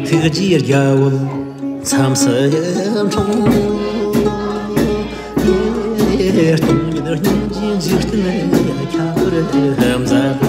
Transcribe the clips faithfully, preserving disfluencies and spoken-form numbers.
ཐུགས་རྗེའི་རྒྱལ་པོ་མཚམས་སུ་འཁྲུངས། སྟོང་ཉིད་སྙིང་རྗེའི་འཇིག་རྟེན་ཁྱད་པར་མཛད།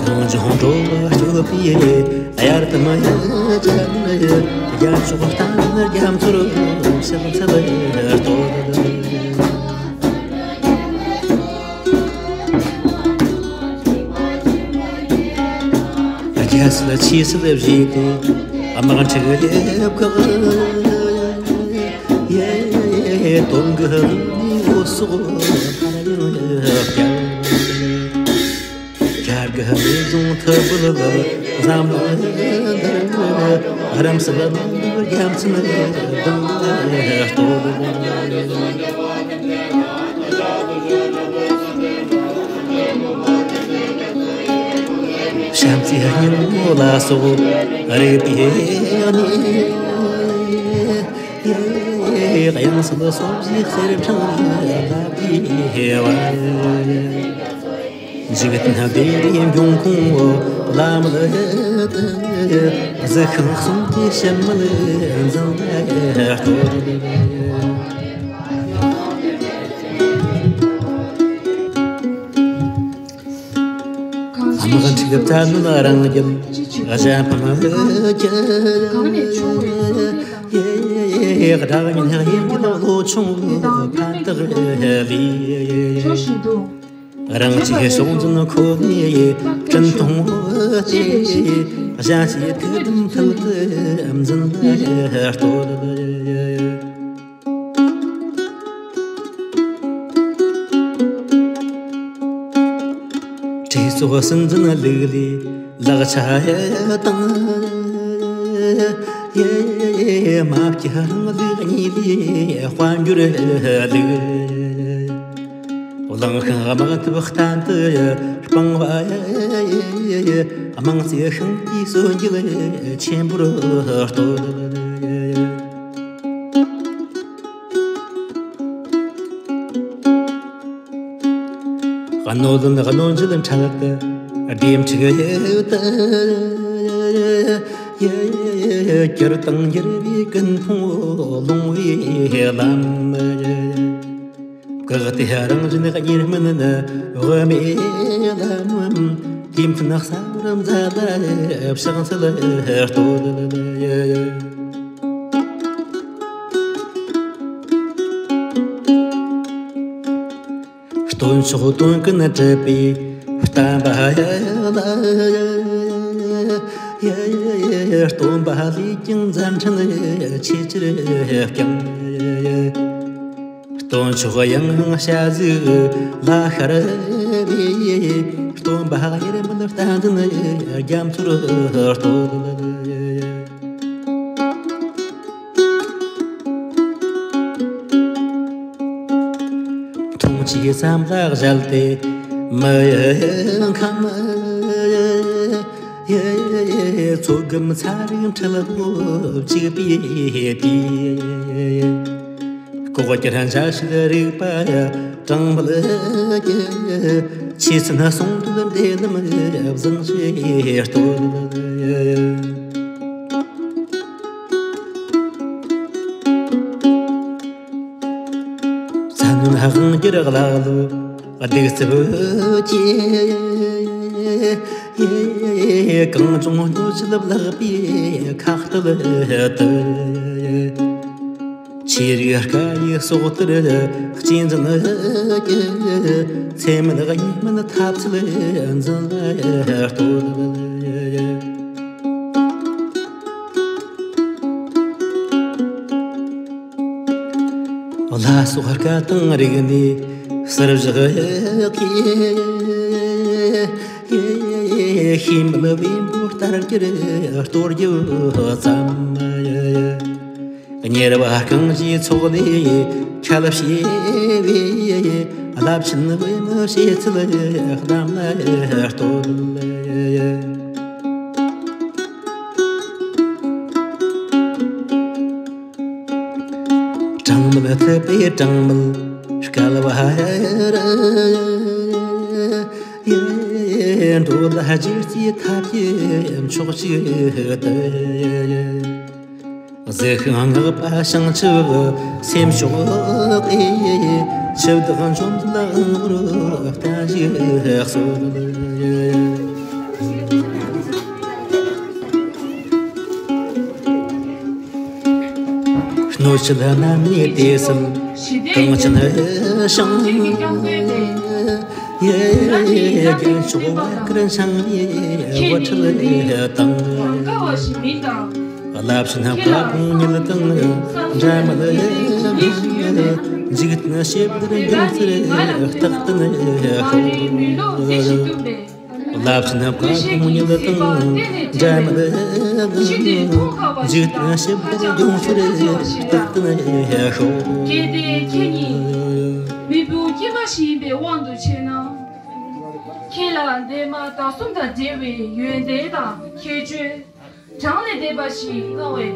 གངས་ལྗོངས་འགྲོ་བ་སྐྱོབ་པའི་དབྱར་དུ་མ་ཡལ་རྒྱལ་མཚོ་རྟ་མགྲིན་རྒྱ་མཚོར་ཕྱག་འཚལ་བསྟོད། རྒྱལ་སྲིད་ཆོས་སྲིད་བཞེས་ཏེ་དམག་འཁྲུག་ཡེ་བཀག། ཡེ་སྟོན་གྱི་འོད་སོགས་སླར་ཡང་བསྐྱལ། རྒྱ་གར་གྱི་མེས་བཟུང་ཐུབ་པ་ལ་འཛམ་གླིང་འདིར་རིམ་བསལ་རྒྱལ་མཚན་བསྟོད། བྱམས་བརྩེའི་སྙིང་པོ་ལ་སོགས་རིག་པའི་གནས། དབྱངས་གསལ་སོགས་ཀྱི་གསེར་ཕྲེང་ལ་བརྒྱན་པ། འཇིག་རྟེན་བདེ་བའི་འབྱུང་ཁུངས་བླ་མ་ལ་གཟིགས་ཤིང་གསུང་གི་ཕྱི་མ་ལ་འཛིན་པར་བསྟོད། དམག་འཁྲུག་རྩ་གནོན་རང་རྒྱལ་གཞན་ཕམ་ལ་སྐྱེལ། དགྲ་གཉེན་གཡས་འགུལ་ལོ་ཆུང་ཕན་བཏགས་ལས། རང་གཅེས་ཕྱོགས་འཛིན་ཁོ་ནའི་སྤྲིན་མཐོང་བུ་སྟེ། གཞན་གཅེས་ཐུགས་དམ་མཐིལ་དུ་འཛིན་པར་བསྟོད། གྲོས་ཚོགས་སྲིད་འཛིན་ལུགས་ལས་ལག་ཆ་དང་། མ་སྐྱེས་རང་ལུགས་གཉིས་ལས་དཔལ་འབྱོར་ལུགས། གླིང་ཤིང་དམག་འཐབ་གཏན་དུ་སྤངས་པ། དམངས་རྩེ་ཤིང་རྟའི་སྲོལ་འབྱེད་ཆེན་པོར་བསྟོད། གནོད་ལན་གནོད་འཇལ་འཕྲལ་དུ་སྡེ་འཁྲུག་ཡུལ་དུ། གྱུར་དང་འགྱུར་བའི་ཀུན་སྤངས་ལོང་བའི་ལམ། བཀག་སྟེ་རང་གཞན་གཉིས་སྨན་ནི་དབུ་མའི་ལམ། དེ་མཐུན་གསལ་བར་མཛད་ལ་ཕྱག་འཚལ་བསྟོད། སྟོན་མཆོག་སྟོན་ཀུན་གྲུབ་པའི་བསྟན་པ་ཡལ། སྟོན་པ་ལས་ཀྱང་མཛད་འཕྲིན་ཆེས་ཆེར་བསྐྱངས། སྟོན་མཆོག་ཡང་ཡང་ཞལ་གཟིགས་ལ་ཤར་བའི། སྟོན་པ་དབྱེར་མེད་བསྟན་འཛིན་རྒྱ་མཚོར་བསྟོད། མཐོང་ཆོས་བསམ་ལ་གཞལ་ཏེ་མི་ཡི་ཁམས། ཚོགས་སྒོམ་ཚ་རིག་འཁྲུལ་པོ་བཅུག་པའི་དུས། ལྐོག་གྱུར་འཇའ་ཞིག་རིག་པ་གྲངས་མེད་ཀྱི། ཆོས་ཚན་ཟུང་འབྲེལ་འདྲེན་ལམ་བཟང་ཞེས་བསྟོད། མཚན་དབང་གྱུར་བཀླག་ལུགས་གདུག་རྩུབ་ཀྱི། གངས་ལྗོངས་སྣོད་བཅུད་བརླག་པའི་ཁ་གཏད་དུ། ཆོས་རིག་སྐད་ཡིག་སོགས་ལྟར་གཅེས་འཛིན་གྱི། ཚད་མེད་གཉིས་སྨན་ཐབས་ཚུལ་འཛིན་ལ་བསྟོད། ལྷ་སོགས་སྐད་དང་རིག་གནས་གསེར་བཞག་གིས། ཤེས་མེད་བེམ་པོ་ལྟར་གྱུར་གཏོར་རྒྱུ་ཙམ། གཉེར་བ་རྐང་བཞིའི་ཚོགས་ལས་ཁྱད་བྱས་པའི། རླབས་ཆེན་བོད་མི་བྱེད་ཚུལ་གདམས་ལ་བསྟོད། གྲངས་མེད་ཐུབ་པའི་གྲངས་མེད་སྐལ་བ་རུ། འགྲོ་ལ་རྗེས་ཀྱི་ཐབས་ཀྱི་མཆོག་ཅིག་ཏུ། གཟི་ཤིང་སྔགས་པ་བྱང་ཆུབ་སེམས་མཆོག་གིས། འཆི་བདག་འཇོམས་ལ་འོང་བར་བརྟན་བཞུགས་གསོལ། སྣོད་བཅུད་རྣམ་གཉིས་ཏེ་གསུམ་གངས་ཅན་ཞིང་། ཡེ་ཡེ་རྒྱན་མཆོག་བ་ཀུར་འཕྱང་ནས་དབུ་ཁྲིད་དང་། རླབས་ཆེན་བཀའ་དགོངས་གཉིས་དང་འདྲ་མིན། འཇིག་རྟེན་ཞི་བདེར་སྐྱོང་ཚུལ་རྟག་བརྟན་ཤོག། རླབས་ཆེན་བཀའ་དགོངས་གཉིས་དང་འདྲ་མིན། འཇིག་རྟེན་ཞི་བདེར་སྐྱོང་ཚུལ་རྟག་བརྟན་ཤོག། གལ་ཏེ་ཁྱེད་ཉིད་མི་བུ་དཀྱུས་མ་ཞིག་ཡིན་པའི་དབང་དུ་བྱས་ན། ཁྱེད་ལ་འདས་མ་ད་གསུམ་དང་འབྲེལ་བའི་ཡོན་ཏན་དང་ཁྱད་ཆོས་གྲངས་ལས་འདས་པ་ཞིག་མངའ་བས།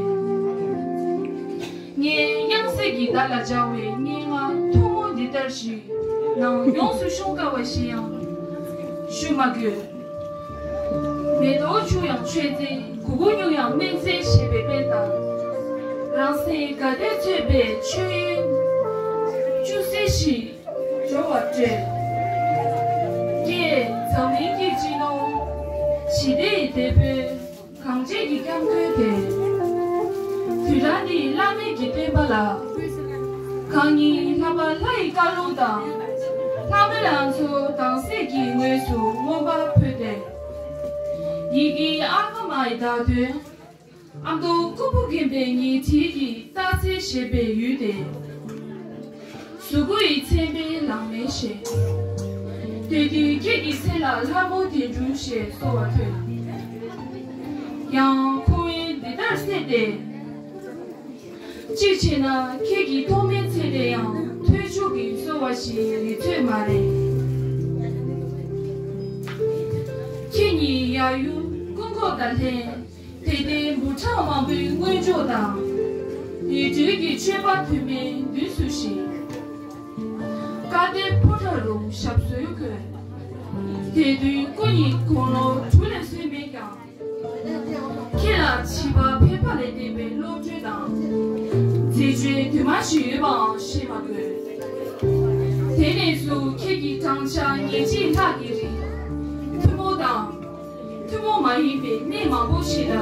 ངས་དབྱངས་གསལ་གྱིས་བདག་ལ་སྦྱར་བའི་སྙན་ངག་ཐུང་ངུ་འདི་ལྟར་ཞུས་ན་ཡོངས་སུ་ཤོང་དཀའ་བ་ཞིག་ཡང་ཞུ་མ་དགོས། མེ་ཏོག་ཆུ་ཡང་མཆོད་རྫས། གུ་གུ་སྨྱུག་ཡང་སྨན་རྫས་ཞེས་པའི་དཔེ་ལྟར། རང་སེམས་དགའ་བདེས་མཚོན་པའི་མཆོད་ཡོན་བཅུད་ཟད་ཞིག་འབྱོར་བར་སྤྲོད། ཀྱེ་འཛམ་གླིང་གི་སྤྱི་ནོར་ཞི་བདེའི་དེད་དཔོན། གངས་ཅན་གྱི་སྐྱབས་མགོན་དེ། དུས་རབས་འདིའི་བླ་མེད་ཀྱི་བསྟན་པ་ལ། གང་ཉིད་ལྷག་པར་ལྷ་ཡི་བཀའ་ལུང་དང་། ལྷ་མོ་ལང་ཚོ་དྭངས་གསལ་གྱི་ངོས་སུ་མངོན་པར་འཕོས་ཏེ། ཡི་གེ་ཨ་ཀ་མ་ཡི་བརྡ་དོན། ཨ་མདོ་ཀུ་ཕུ་རྒན་པའི་ཉལ་ཁྲིའི་རྟགས་མཚན་བཞད་པའི་ཡུལ་དེ། གཟུགས་སྐུ་ཡི་མཚན་དཔེ་ལང་མའི་ཞལ། དེ་དུས་ཁྱེད་ཀྱི་མཚན་ལ་ལྷ་མོ་དོན་གྲུབ་ཞེས་གསོལ་བ་ཐོས། ཡང་ཁོ་བོས་འདི་ལྟར་གསལ་ཏེ། གཅིག་བྱས་ན་ཁྱེད་ཀྱི་ཐོག་མའི་མཚན་དེ་ཡང་ཐོས་ཆོས་ཀྱི་གསོལ་བ་ཞིག་ཡིན་ཚོད་མ་རེད། ཁྱེད་ཉིད་ཡར་ཡུལ་སྐུ་འཁོར་དང་ལྷན། དད་ལྡན་འབུམ་ཕྲག་མང་པོའི་དངོས་འབྱོར་དང་། ཡིད་སྤྲུལ་གྱི་མཆོད་པ་དུ་མའི་མདུན་བསུས་ཤིང་། བཀའ་གདམས་ཕོ་བྲང་རུ་ཞབས་སོར་འཁོད། དེ་དུས་སྐུ་ཉིད་དགུང་ལོ་དྲུག་ལས་སོན་མེད་ཀྱང་། ཁྱེད་ལ་བྱིས་པ་ཕལ་པ་ལས་ལྡན་པའི་བློ་གྲོས་དང་། མཛེས་དཔྱོད་དུ་མ་ཞིག་ཡོད་པའང་བཤད་མ་དགོས། དེ་ནས་བཟུང་ཁྱེད་ཀྱི་བགྲང་བྱ་ཉེར་གཅིག་ལྷག་གི་རིང་། ཐུན་མོང་དང་། ཐུན་མོང་མ་ཡིན་པའི་གནས་མང་པོ་ཞིག་ལ།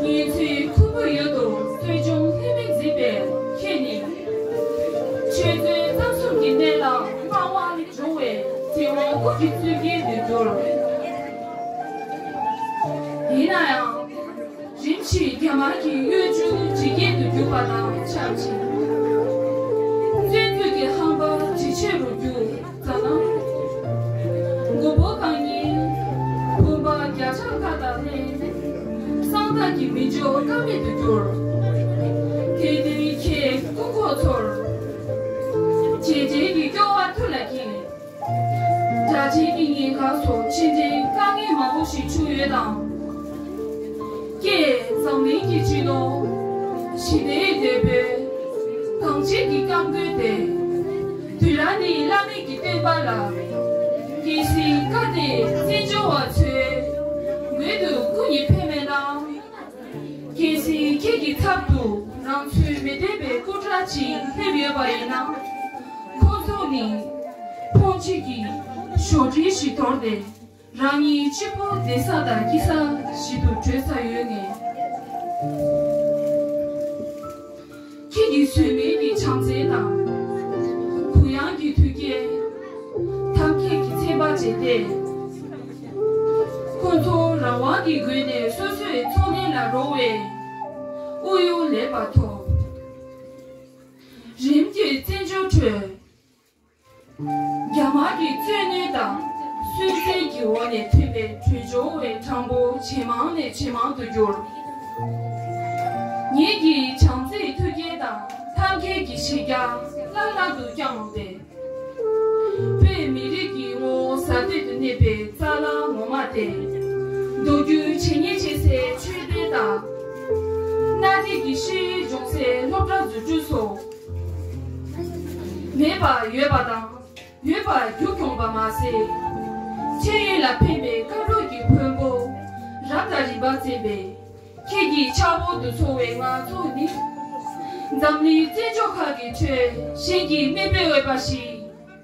ཉིན་མཚན་ཁུར་པོ་ཡོད་དོ་བསོད་སྦྱོང་ལྷད་མེད་མཛད་པས་ཁྱེད་ནི། ཆོས་ཚུལ་རྩ་གསུམ་གྱི་གནས་ལ་སྨྲ་བ་འབྱུང་བའི་དེ་བ་སྐུ་གི་བཙུན་རྒྱལ་དུ་གྱུར། ཡིན་ན་ཡང་། རིམ་བཞིན་རྒྱ་དམར་གྱི་གཡོ་སྒྱུའི་འཇིག་རྟེན་དུ་གྱུར་པ་དང་ཆབས་ཅིག་བཙན་འཛུལ་གྱི་ཧམ་པ་འཇིགས་བྱེད་རུ་གྱུར་ཙ་ན། མགོན་པོ་གང་ཉིད་བུམ་པ་བརྒྱ་ཕྲག་ཁ་དང་ལྷན། གསང་བདག་གི་མི་འབྱོར་ཀ་མེད་དུ་གྱུར། དེ་དུས་ཁྱེད་སྐུ་འཁོར་ཚོར། རྗེས་དྲན་གྱི་སྐྱོ་བ་ཐུགས་ལ་འཁྱེར། དགྲ་གཅེས་ཀྱི་ཉེན་ཁ་སོགས་ཕྱི་འབྲེལ་དཀའ་ངལ་མང་པོ་ཞིག་བྱུང་ཡོད་དམ། ཀྱེ་འཛམ་གླིང་གི་སྤྱི་ནོར་ཞི་བདེའི་དེད་དཔོན། གངས་ཅན་གྱི་སྐྱབས་མགོན་དེ། དུས་རབས་འདིའི་བླ་མེད་ཀྱི་བསྟན་པ་ལ། གལ་སྲིད་བཀའ་དེ་བཙན་བྱོལ་བ་ཚོའི་མདུན་དུ་སྐུ་ཉིད་ཕེབས་མེད་ན། གལ་སྲིད་ཁྱེད་ཀྱི་ཚབ་ཏུ་རང་ཚོའི་མི་བདེན་པའི་སྐུ་དྲག་ཅིག་སླེབས་ཡོད་པ་ཡིན་ན། ཁོང་ཚོ་ནི་ཕོངས་ཆེ་གི་ཞོ་སྒྲིལ་ཞིག་དོར་ཏེ། རང་ཉིད་གཅིག་པུ་བདེ་ས་དང་སྐྱིད་ས་ཞིག་ཏུ་བགྲོད་ས་ཡོད་ངེས། ཁྱེད་ཀྱི་ཟོལ་མེད་ཀྱི་བྱམས་བརྩེ་དང་། གུ་ཡངས་ཀྱི་ཐུགས་བསྐྱེད། ཐབས་མཁས་ཀྱི་ཚན་པ་བྱས་ཏེ། ཁོ་ཚོ་རང་དབང་གི་སྒོ་ནས་སོ་སོའི་འཚོ་གནས་ལ་རོལ་བའི་དབུགས་དབྱུང་ལེགས་པར་ཐོབ། རིམ་གྱིས་བཙན་བྱོལ་ཁྲོད། རྒྱ་དམར་གྱི་བཙན་གནོན་དང་སུན་གཙེར་གྱི་འོག་ནས་ཐོན་པའི་བྲོས་བྱོལ་བའི་གྲངས་འབོར་ཇེ་མང་ནས་ཇེ་མང་དུ་གྱུར། ངེད་ཀྱི་བྱམས་བརྩེའི་མཐུན་རྐྱེན་དང་ཐབས་མཁས་ཀྱི་གཞི་རྒྱ་བརླག་བརླག་ཏུ་བརྐྱངས་པས། བོད་མི་རིགས་ཀྱི་ངོ་བོ་གཟའ་གཏེར་དུ་གནས་པའི་རྩ་ལག་ངོ་མ་སྟེ། མདོ་རྒྱུད་ཇི་སྙེད་ཅེས་སའི་ཆོས་དཔེ་དང་། གནའ་དེང་གི་ཤེས་ཡོན་སྦྱོང་སའི་སློབ་གྲྭ་འཛུགས་སྐྲུན་སོགས་མེད་པ་ཡོད་པ་དང་། ཡོད་པར་རྒྱུ་འཁྱོངས་པ་མ་ཟད། འཕྲིན་ཡུལ་ལ་ཕན་པའི་བཀའ་སློབ་ཀྱི་ཕུང་པོ་རབ་དང་རིམ་པ་བརྩེགས་པའི་ཁྱེད་ཀྱི་ཕྱག་འོག་ཏུ་འཚོ་བའི་ང་ཚོ་ནི། འཛམ་གླིང་བཙན་བྱོལ་ཁག་གི་ཁྲོད་གཞན་གྱིས་མི་འབོད་འོས་པ་ཞིག་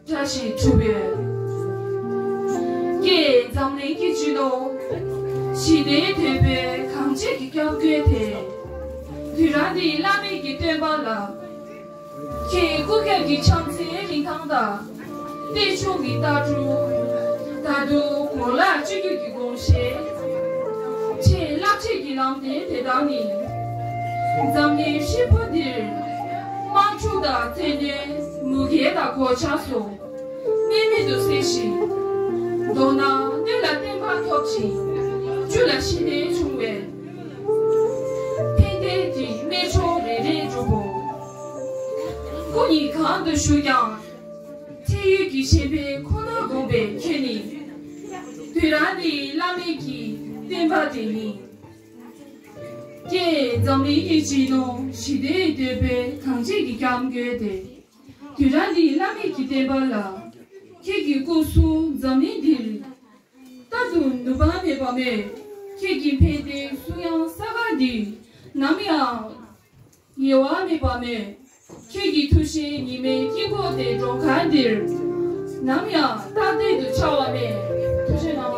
འདྲ་ཞིག་གྲུབ་ཡོད། ཀྱེ་འཛམ་གླིང་གི་སྤྱི་ནོར། ཞི་བདེའི་དོན་པོའི་གངས་ཅན་གྱི་སྐྱབས་མགོན་དེ། དུས་རབས་འདིའི་བླ་མེད་ཀྱི་བསྟན་པ་ལ། ཁྱེད་སྐུ་ཁམས་ཀྱི་བྱམས་བརྩེའི་རིན་ཐང་དང་། བསྟན་སྐྱོང་གི་ལྟ་གྲུབ། ད་དུང་གོ་ལ་གཅིག་གྱུར་གྱི་དགོངས་བཞེད། ཁྱེད་རླབས་ཆེན་གྱི་ལམ་སྟོན་དེ་དག་ནི། འཛམ་གླིང་ཧྲིལ་པོ་འདིར། དམག་འཁྲུག་དང་རྩོད་ལེན། མུ་གེ་དང་གོད་ཆག་སོགས། གནས་མེད་དུ་བསྲེགས་ཤིང་། མདོར་ན་སྣོད་ལ་བརྟན་པ་ཐོབ་ཅིང་། རྒྱུ་ལ་ཞི་བདེ་འབྱུང་བའི། ཕན་བདེའི་རྨད་བྱུང་རེ་རེ་སྒྲུབ་པོ། སྐུ་ཉིད་གང་དུ་བཞུགས་ཀྱང་། འཕྲིན་ཡུལ་གྱི་གཞན་ཕན་ཁོ་ནར་དགོངས་པའི་ཁྱེད་ནི། དུས་རབས་འདིའི་བླ་མེད་ཀྱི་བསྟན་པ་དེ་ཡིན། ཀྱེ་འཛམ་གླིང་གི་སྤྱི་ནོར། ཞི་བདེའི་དོན་པོའི་གངས་ཅན་གྱི་སྐྱབས་མགོན་དེ། དུས་རབས་འདིའི་བླ་མེད་ཀྱི་བསྟན་པ་ལ། ཁྱེད་ཀྱི་སྐུ་གསུང་འཛམ་གླིང་འདིར། རྟག་ཏུ་ནུབ་པ་མེད་པ་མོད། ཁྱེད་ཀྱི་ཕན་བདེའི་གསུང་དབྱངས་ས་ག་འདི། ནམ་ཡང་ངལ་བ་མེད་པ་མོད། ཁྱེད་ཀྱི་ཐུགས་བཞེད་ཉི་མའི་དཀྱིལ་འཁོར་དེ་འགྲོ་ཁང་འདིར། ནམ་ཡང་རྟག་བརྟན་དུ་འཆར་བ་མོད། ཐུགས་རྗེ་གནང་།